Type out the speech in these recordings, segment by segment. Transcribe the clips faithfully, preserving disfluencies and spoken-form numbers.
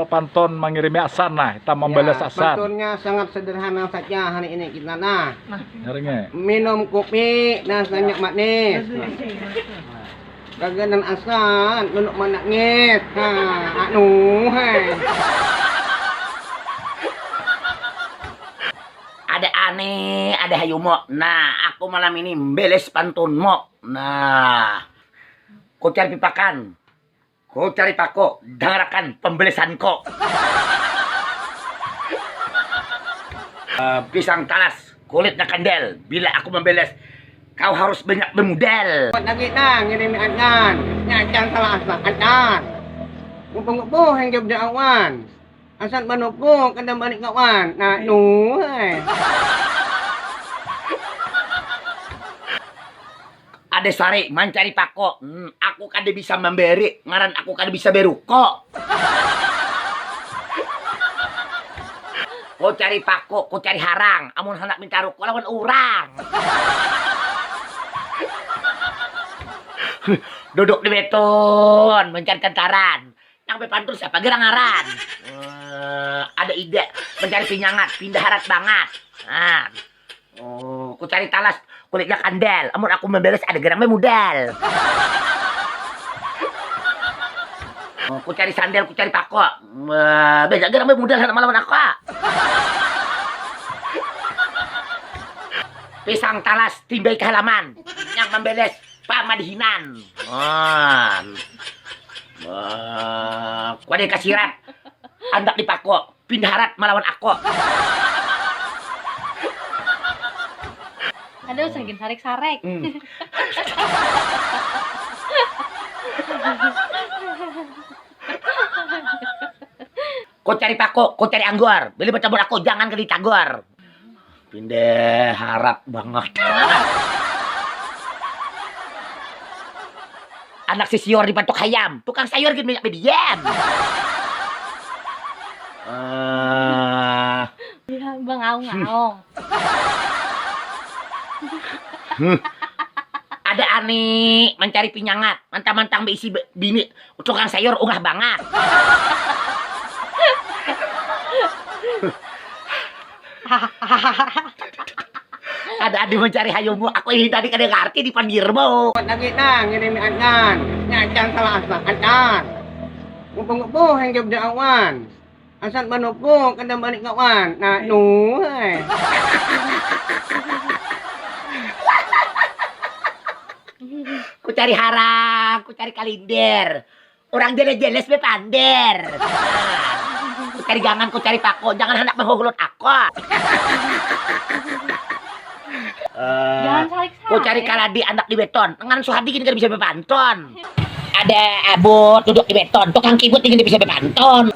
Pantun mangirimi asan nah, kita mambalas asan. Pantunnya sangat sederhana saja hari ini kita nah. Minum kupi dan sanyak manis. Kaganan asan nunuk manangis. Ha, anu hai. Ada ane, ada hayumo. Nah, aku malam ini mbeles pantunmu. Nah, kucar pipakan. Ku cari pako, dangarakan pembelesanku. Eh, pisang talas, kulitnya kandel. Bila aku membeles, kau harus banyak bermodal. Kuat lagi nah ngirimi adan, nyacan salah asa adan. Ngupu-ngupu hingga beda awan. Asal manupu kada balik kawan. Nah, nuhai. Ada sari mancari pako. Hmm, aku kada bisa mambari, ngaran aku kada bisa beruko. Ku cari pako, ku cari harang. Amun handak minta ruko lawan urang. Duduk di beton, mencari tentaran. Nang bepantun siapa garang ngaran? Eh, ada ide mencari pinyangat, pindah harat bangat. Nah, oh, ku cari talas, kulitnya kandel. Amun aku memberes ada garang memudal. Oh, ku cari sandal, ku cari pako. Eh, beda garang memudal sama lawan aku. Pisang talas timbai ke halaman. Yang memberes pamadihinan. Wah. Wah, kuada kasirat. Andak dipako, pindah harat malawan ako. Ada usah gin sarek-sarek. Hmm. Kau cari pako, kau cari anggor. Beli bercampur ako, jangan ke ditagor. Pindah harat banget. Anak sisior di patok hayam, tukang sayur gin banyak bediam. Uh, eh. Iya, bang aung aung. Ada ani mencari pinyangat, mantang-mantang beisi bini, tukang sayur ungah banget. Ada adi mencari hayumu, aku ini tadi kada ngerti di pandirmu. Kuat lagi nah ngirimi adan, nyacan salah asa adan. Ngupu-ngupu hingga beda awan. Asal manupu kada balik kawan. Nah, nuhai. Ku cari harang, ku cari kalinder. Orang jeles-jeles be pander. Ku cari jangan, ku cari pako, jangan handak menghulut ako. Eh, ku cari kaladi anak di beton, ngan suhadi gini kada bisa bepanton. Ada abut duduk di beton, tukang kibut gini bisa bepanton.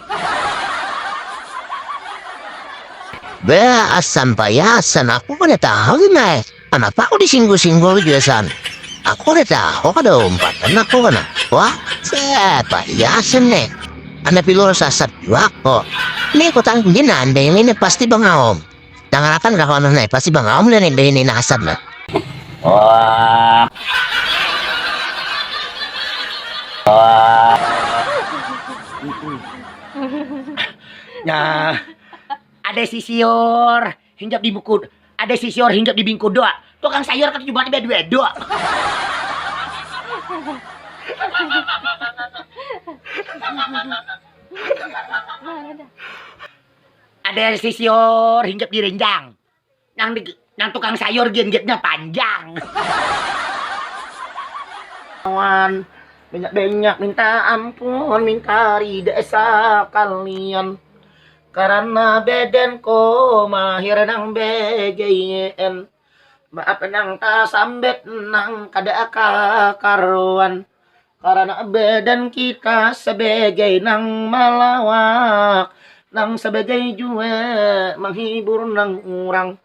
Be, asam payasan aku kada tahu gimana. Kanapa aku disinggul-singgul jua san? Aku kada tahu kada umpat anak aku kanapa. Wah, siapa iya sen nih? Anak pilur sasat jua kok. Ini aku tanggung dia nandai ini pasti bangaum. Jangan akan kah nih pasti bangaum nih dari ini nasab lah. Wah. Wah. Nah, ada sisior hinggap di buku. Ada sisior hinggap di bingkudo. Tukang sayur kan cuma ada dua do. Ada sisior hinggap di renjang. Nang di, nang tukang sayur genggitnya panjang. Kawan, banyak-banyak minta ampun, minta rida sekalian. Karena badanku mahir nang begayen. Maaf nang tasambat nang kada kakaruan. Karena badan kita sebagai nang malawak, nang sebagai jua menghibur nang urang.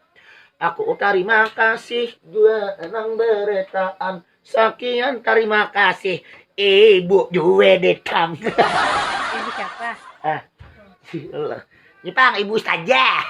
Aku tarima kasih jua nang beretaan. Sakian tarima kasih ibu jua detang. Ibu siapa? Ah. Nyipang ibu saja.